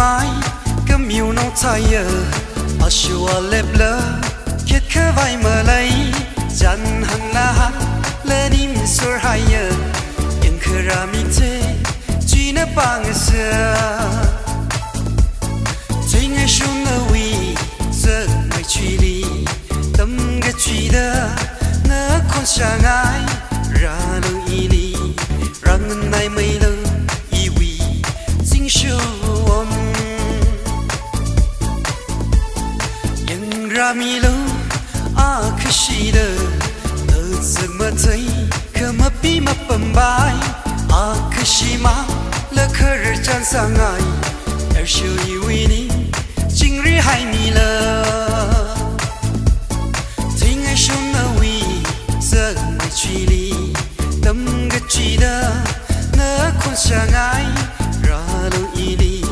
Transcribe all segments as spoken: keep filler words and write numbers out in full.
Ai, kamiu nong chaya, ashua lepla, khet khavai malai, jan hangla hangla nim surhaya, yang kharami te, china pangsa. Thingai shunawui, sangmai chili, tamkachida, na khonshangai, rālu ili, rangnai mailu, iwui, zingshu om. Yang rāmilu, akhashida, tazak matai, khamapi mapambai, akhashima, la kharchan sangai, arshu iwui ning, chingri haimila. Thingai shunawui, sangmai chili, tamkachida, na khonshangai, rālu ili,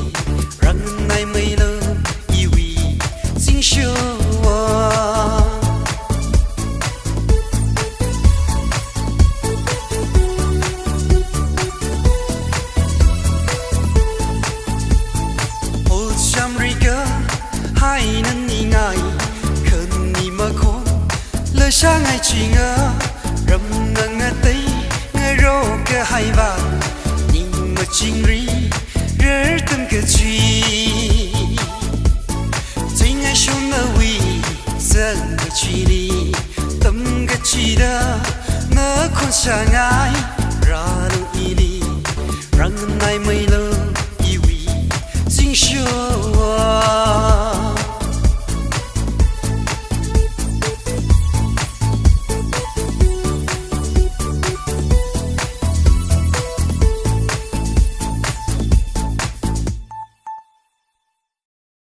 rangnai mailu, iwui, zingshu om. Ot shamrika, haina ningai, khani makhon, la shangai chinga, ram ngangatei, ngaroka haiva, ning machingri, rer tamkachi. Thingai shunawui, sangmai chili, tamkachida, na khonshangai,